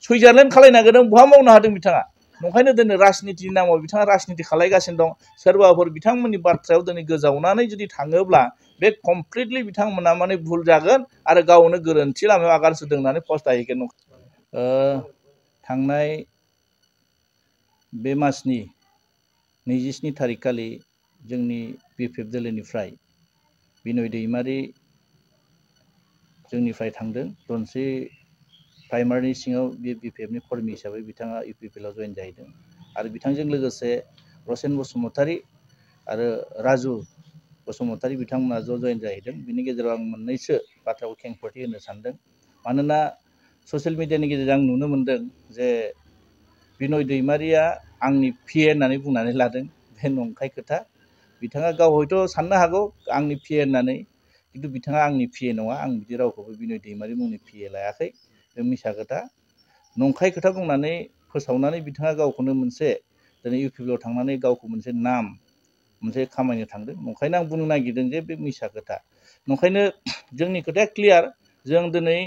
सुइजारलेण्ड खालायनो नागिरदों बहा मावनो हादों बिथाङा नंखायनो दिनै राजनितिनि नामाव बिथाङा राजनिति खालायगासिनो दं सोरबाफोर बिथांमोननि बाथ्रायाव दिनै गोजावनानै जुदि थाङोब्ला बे कमप्लिटलि बिथांमोना माने भुल जागोन आरो गावनो गोरोन्थि लामायाव आगान सुरदों होननानै फस्थायहैगोन थांनाय बे मासनि 27 थारिख खालि जोंनि बिपिएफ दोलोनिफ्राय बिनय दैमारि जोंनिफ्राय थांदों धनस्रि प्राइमारिनि सिङाव बे बिपिएफनि कर्मि हिसाबै बिथाङा इउपिपिएलआव जइन जाहैदों आरो बिथांजों लोगोसे रसेन बसुमतारी आरो राजु बसुमतारी बिथांमोना जइन जाहैदों बिनि गेजेराव आं मोननैसो बाथ्राखौ खेंफोरथि होनो सानदों मानोना ससियेल मिडियानि गेजेरजों आं नुनो मोनदों जे बिनय दैमारिया आंनि पिए होननानै बुंनानै लादों बे नंखाय खोथा बिथाङा गाव हयथ' साननो हागौ आंनि पिए होननानै किन्तु बिथाङा आंनि पिए नङा आं बिदि रावखौबो बिनय दैमारि मुंनि पिए लायाखै बे मिसा खोथा नंखाय खोथा बुंनानै फोसावनानै बिथाङा गावखौनो मोनसे दिनै इउपिपिएलआव थांनानै गावखौ मोनसे नाम मोनसे खामायनो थांदों नंखायनो आं बुंनो नागिरदों जे बे मिसा खोथा नंखायनो जोंनि खोथाया क्लियार जों दिनै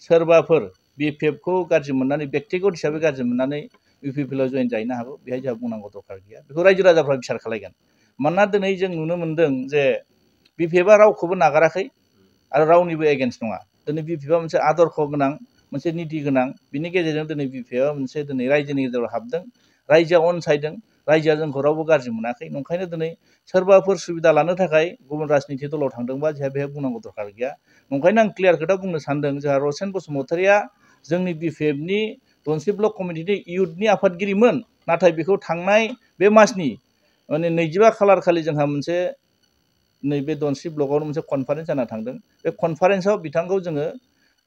सोरबाफोर बिपिएफखौ गाज्रि मोननानै बेक्तिगत हिसाबै गाज्रि मोननानै इउपिपिएलआव जइन जाहैनो हागौ बेहाय जोंहा बुंनांगौ दरकार गैया बेखौ रायजो राजाफ्रा बिसार खालायगोन मानोना दिनै जों नुनो मोनदों जे बिपिएफआ रावखौबो नागाराखै आरो रावनिबो एगेन्स्ट नङा दिनै बिपिएफआ मोनसे आदर्श गोनां मोनसे निति गोनां बिनि गेजेरजों दिनै बिपिएफआ मोनसे दिनै रायजोनि गेजेराव हाबदों रायजोआ अनसायदों रायजोआ जोंखौ रावबो गाज्रि मोनाखै नंखायनो दिनै सोरबाफोर सुबिदा लानो थाखाय गुबुन राजनिति दलाव थांदोंबा जोंहा बेहाय बुंनांगौ दरकार गैया नंखायनो आं क्लियार खोथा बुंनो सानदों जोंहा रसेन बसुमतारीया जोंनि बिपिएफनि धनस्रि ब्लक कमिटिनि इयुथनि आफादगिरिमोन नाथाय बेखौ थांनाय बे मासनि माने 25 खालार खालि जोंहा मोनसे नैबे धनस्रि ब्लकआवनो मोनसे कनफारेन्स जाना थांदों बे कनफारेन्सआव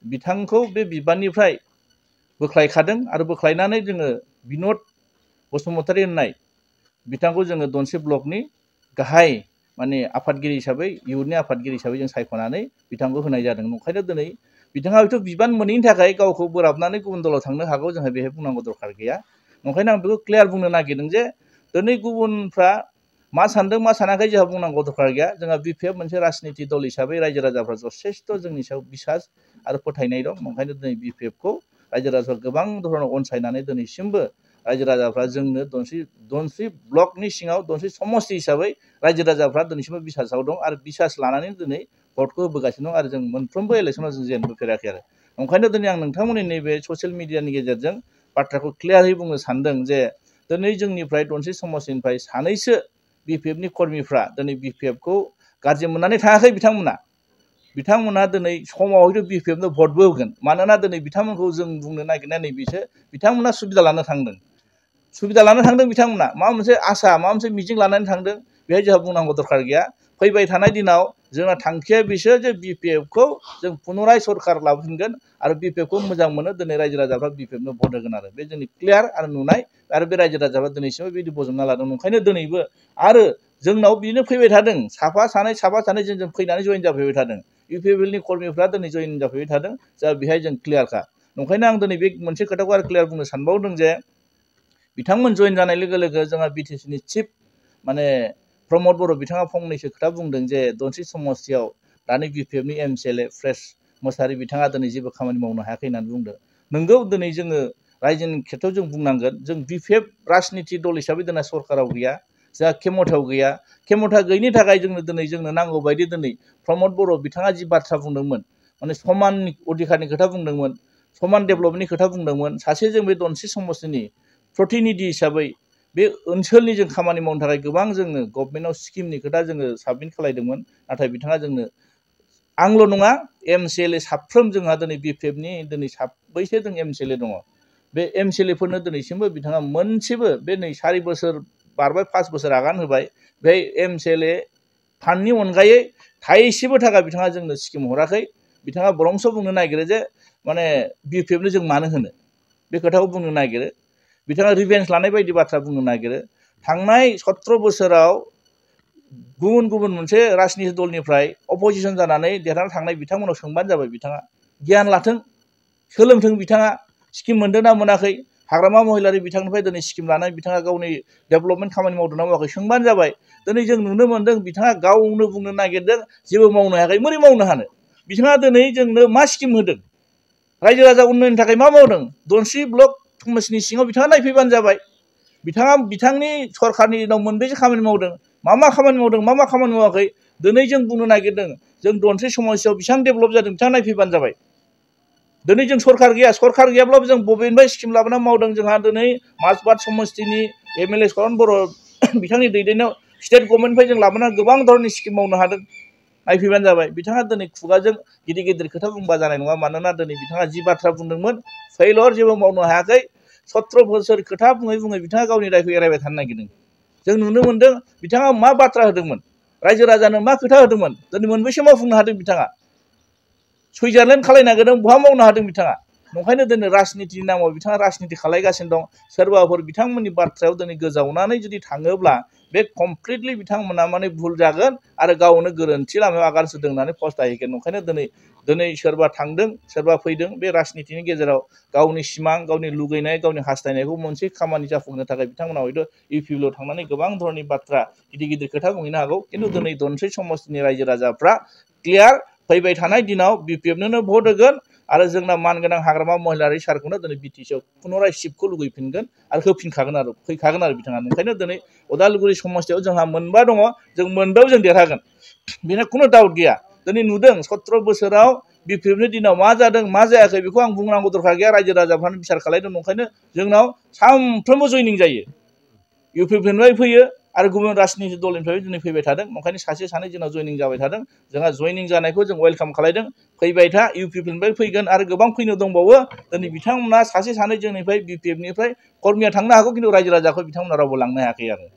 बिथांखौ बे बिबाननिफ्राय बोख्लायखादों आरो बोख्लायनानै जोङो बिनद बसुमतारी होननाय बिथांखौ जोङो धनस्रि ब्लकनि गाहाय माने आफादगिरि हिसाबै इयुथनि आफादगिरि हिसाबै जों सायख'नानै बिथांखौ होनाय जादों नंखायनो दिनै बिथाङा हयथ' बिबान मोनैनि थाखाय गावखौ बोराबनानै गुबुन दलाव थांनो हागौ जोंहा बेहाय बुंनांगौ दरकार गैया नंखायनो आं बेखौ क्लियार बुंनो नागिरदों जे दिनै गुबुनफ्रा मा सानदों मा सानाखै जोंहा बुंनांगौ दरकार गैया जोंहा बिपिएफ मोनसे राजनिति दल हिसाबै रायजो राजाफ्रा जथेस्थ' जोंनि सायाव बिसास आरो फोथायनाय दं नंखायनो दिनै बिपिएफखौ रायजो राजाफ्रा गोबां धरनाव अनसायनानै दिनैसिमबो रायजो राजाफ्रा जोंनो धनस्रि ब्लकनि सिङाव धनस्रि समस्ति हिसाबै रायजो राजाफ्रा दिनैसिमबो बिसासाव दं आरो बिसास लानानै दिनै भटखौ होबोगासिनो दं आरो जों मोनफ्रोमबो इलेक्सनाव जों जेनबोफेराखै आरो ओंखायनो दिनै आं नोंथांमोननि नैबे ससियेल मिडियानि गेजेरजों बाथ्राखौ क्लियारै बुंनो सानदों जे दिनै जोंनिफ्राय धनस्रि समस्तिनिफ्राय सानैसो बिपिएफनि कर्मिफ्रा दिनै बिपिएफखौ गाज्रि मोननानै थाङाखै बिथांमोना दिनै समाव हयथ' बिपिएफनो भटबो होगोन मानोना दिनै बिथांमोनखौ जों बुंनो नागिरनाय नैबेसो बिथांमोना सुबिदा लानो थांदों बिथांमोना माबा मोनसे आसा माबा मोनसे मिजिं लानानै थांदों बेहाय जोंहा बुंनांगौ दरकार गैया फैबाय थानाय दिनाव जोंना थांखिया बिसो जे बिपिएफखौ जों पुनराय सरकार लाबोफिनगोन आरो बिपिएफखौ मोजां मोनो दिनै रायजो राजाफ्रा बिपिएफनो भट होगोन आरो बे जोंनि क्लियार आरो नुनाय आरो बे रायजो राजाफ्रा दिनैसिमबो बिदि बजबना लादों ओंखायनो दिनैबो आरो जोंनाव बिनो फैबाय थादों साफा सानै जों फैनानै जइन जाफैबाय थादों इउपिपिएलनि कर्मिफ्रा दिनै जइन जाफैबाय थादों जा बेहाय जों क्लियारखा ओंखायनो आं दिनै बे मोनसे खोथाखौ आरो क्लियार बुंनो सानबावदों जे बिथांमोन जइन जानाय लोगो लोगो जोंहा बिटिसिनि चिफ माने प्रमद बर' बिथाङा फंनैसो खोथा बुंदों जे धनस्रि समस्तियाव दानि बिपिएफनि एमसिएलए फ्रेस मोसाहारि बिथाङा दिनै जेबो खामानि मावनो हायाखै होननानै बुंदों नोंगौ दिनै जोङो रायजोनि खेथ्रआव जों बुंनांगोन जों बिपिएफ राजनिति दल हिसाबै दिनै सरकाराव गैया जोंहा खेमथायाव गैया खेमथा गैयिनि थाखाय जोंनो नांगौ बायदि दिनै प्रमद बर' बिथाङा जि बाथ्रा बुंदोंमोन माने समान अधिकारनि खोथा बुंदोंमोन समान डेभेलपमेन्टनि खोथा बुंदोंमोन सासे जों बे धनस्रि समस्तिनि प्रतिनिधि हिसाबै बे ओनसोलनि जों खामानि मावनो थाखाय गोबां जोङो गभर्नमेन्टआव स्किमनि खोथा जोङो साबमिट खालायदोंमोन नाथाय बिथाङा जोंनो आंल' नङा एमसिएलए साफ्रोम जोंहा दिनै बिपिएफनि दिनै साब्रैसो जों एमसिएलए दङ बे एमसिएलएफोरनो दिनैसिमबो बिथाङा मोनसेबो बे नै 4 बोसोर बारबाय 5 बोसोर आगान होबाय बे एमसिएलए फान्डनि अनगायै थाइसेबो थाखा बिथाङा जोंनो स्किम हराखै बिथाङा बरंस बुंनो नागिरो जे माने बिपिएफनो जों मानो होनो बे खोथाखौ बुंनो नागिरो बिथाङा रिभेन्स लानाय बायदि बाथ्रा बुंनो नागिरो थांनाय 17 बोसोराव गुबुन मोनसे राजनिति दलनिफ्राय अपोजिसन जानानै देरहाना थांनाय बिथांमोनाव सोंबानो जाबाय बिथाङा गियान लाथों सोलोंथों बिथाङा स्किम मोनदों ना मोनाखै हाग्रामा महिलारि बिथांनिफ्राय दिनै स्किम लानानै बिथाङा गावनि डेभेलपमेन्ट खामानि मावदों ना मावाखै सोंबानो जाबाय दिनै जों नुनो मोनदों बिथाङा गावनो बुंनो नागिरदों जेबो मावनो हायाखै बोरै मावनो हानो बिथाङा दिनै जोंनो मा स्किम होदों रायजो राजा उन्नयननि थाखाय मा मावदों दनस्रि ब्लक समाजनि सिङाव बिथाङा नायफैबानो जाबाय बिथाङा बिथांनि सरखारनि दिनाव मोनबेसे खामानि मावदों मा खामानि मावदों मा खामानि मावाखै दिनै जों बुंनो नागिरदों जों दनस्रि समाजाव बेसेबां डेभेलप जादों बिथाङा नायफैबानो जाबाय दिनै जों सरखार गैयाब्लाबो जों बबेनिफ्राय स्किम लाबोनानै मावदों जोंहा दिनै माजबाद समस्तिनि एमएलए सरन बर' बिथांनि दैदेननायाव स्टेट गभर्नमेन्टनिफ्राय जों लाबोनानै गोबां धरननि स्किम मावनो हादों नायफैबानो जाबाय बिथाङा दिनै खुगाजों गिदिर गिदिर खोथा बुंबा जानाय नङा मानोना दिनै बिथाङा जि बाथ्रा बुंदोंमोन फैलर जेबो मावनो हायाखै 17 बोसोर खोथा बुङै बुङै बिथाङा गावनि दायखौ एरायबाय थानो नागिरदों जों नुनो मोनदों बिथाङा मा बाथ्रा होदोंमोन रायजो राजानो मा खोथा होदोंमोन दिनै मोनबेसे मावफुंनो हादों बिथाङा सुइजारलेण्ड खालायनो नागिरदों बहा मावनो हादों बिथाङा नंखायनो दिनै राजनितिनि नामाव बिथाङा राजनिति खालायगासिनो दं सोरबाफोर बिथांमोननि बाथ्रायाव दिनै गोजावनानै जुदि थाङोब्ला बे कमप्लिटलि बिथांमोना माने भुल जागोन आरो गावनो गोरोन्थि लामायाव आगान सुरदों होननानै फस्थायहैगोन ओंखायनो दिनै सोरबा थांदों सोरबा फैदों बे राजनितिनि गेजेराव गावनि सिमां गावनि लुगैनाय गावनि हास्थायनायखौ मोनसे खामानि जाफुंहोनो थाखाय बिथांमोना हयथ' इउपिपिएलआव थांनानै गोबां धरननि बाथ्रा गिदिर गिदिर खोथा बुंहैनो हागौ खिन्थु दिनै दनस्रि समाजनि रायजो राजाफ्रा क्लियार फैबाय थानाय दिनाव बिपिएफनोनो भट होगोन आरो जोंना मानगोनां हाग्रामा महिलारि सारखौनो दिनै बिटिसिआव पुनराय सिटखौ लुगैफिनगोन आरो होफिनखागोन आरो फैखागोन आरो बिथाङा ओंखायनो दिनै उदालगुरि समस्तियाव जोंहा मोनबा दङ जों मोनबायाव जों देरहागोन बेनो खुनु डाउट गैया दिनै नुदों 17 बोसोराव बिपिएफनि दिनाव मा जादों मा जायाखै बेखौ आं बुंनांगौ दरकार गैया रायजो राजाफ्रानो बिसार खालायदों ओंखायनो जोंनाव सानफ्रोमबो जयनिं जायो इउपिपिएलनिफ्राय फैयो आरो गुबुन राजनिति दलनिफ्राय दिनै फैबाय थादों ओंखायनो सासे सानै जोंनाव जयनिं जाबाय थादों जोंहा जयनिं जानायखौ जों वेलकाम खालायदों फैबाय था इउपिपिएलनिफ्राय फैगोन आरो गोबां फैनो दंबावो दिनै बिथांमोना सासे सानै जोंनिफ्राय बिपिएफनिफ्राय कर्मिया थांनो हागौ खिन्थु रायजो राजाखौ बिथांमोना रावबो लांनो हायाखै आरो